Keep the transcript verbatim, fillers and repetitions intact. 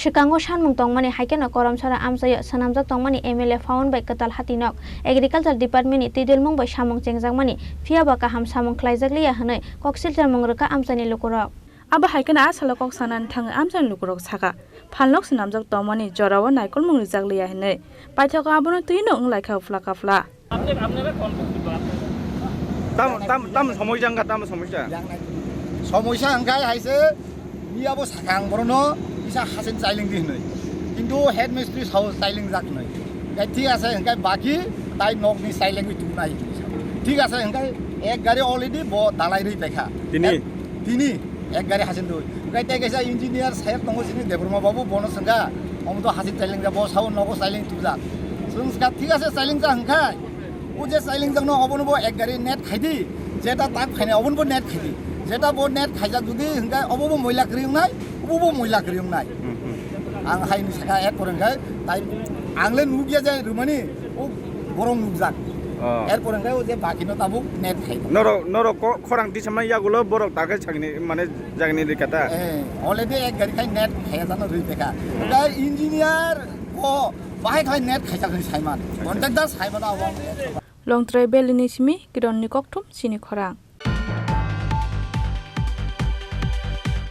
Swkango sanmung tongmani, hai kheno Koramsora amchaio swnamjak tongmani M L A Fawan bai kwtal hati nok, Agriculture Department ni twidulmung bai samung chengjakmani, phiyaba kaham samung khlaijak liya hwnwi kok silchar mung rwkha amchaini lukurok. Abo hai kheno a salo kok sanani thangwi amchaini lukurok sakha, phalnok swnamjak tongmani jorao naikolmung rijak liya hwnwi, paithago abono twino wng laikha uphla kaphla. Tam, tam, tam somosya wngkha, tam somosya. Somosya wngkha hai se, ni abo sakang borokno kisa hasen chailing di hinwi. Kintu head mistri sao chailing jak hinwi. Hingkai thik ase, hingkai baki tai nokni chailing wi tubunai hinwi sao. Thik ase, hingkai ek gari already bo dalai rwi paikha. Tini? Ek, tini. Ek gari hasin dui. Hingkai tei kaisa engineer sir tongo sini Debbarma babu, bono swngkha, "Omo to hasin chailing ja, bo sao nogo chailing tubujak." Swngkha, "Thik ase, chailing ja," hwnkha. O je chailing jakno obono bo ek gari net khaidi, jeta tak phainai obono bo net khaidi. Jeta bo net khaijak jodi hwnkha obo bo moila kwrwi wngnai, obo bo moila kwrwi wngnai. Hmm, hmm. Ang haini sakha, erpore hwnkhe tai ang le nukya je rwmani, o borok nukjak. Oh. Erpore hwnkhe o je bakino tabuk net khai. Norok, norok ko-, khorang tisama yagulo borok takhe sagni, mane jagni rikata. Eh, already ek gari khai net khaya jano rwi pekha. Hmm. Tai engineer ko bahai khai net khaijak ni saiman. Acha. Contractor saiman abo. Longtrai Valley ni simi Kiron ni kokthum chini khorang.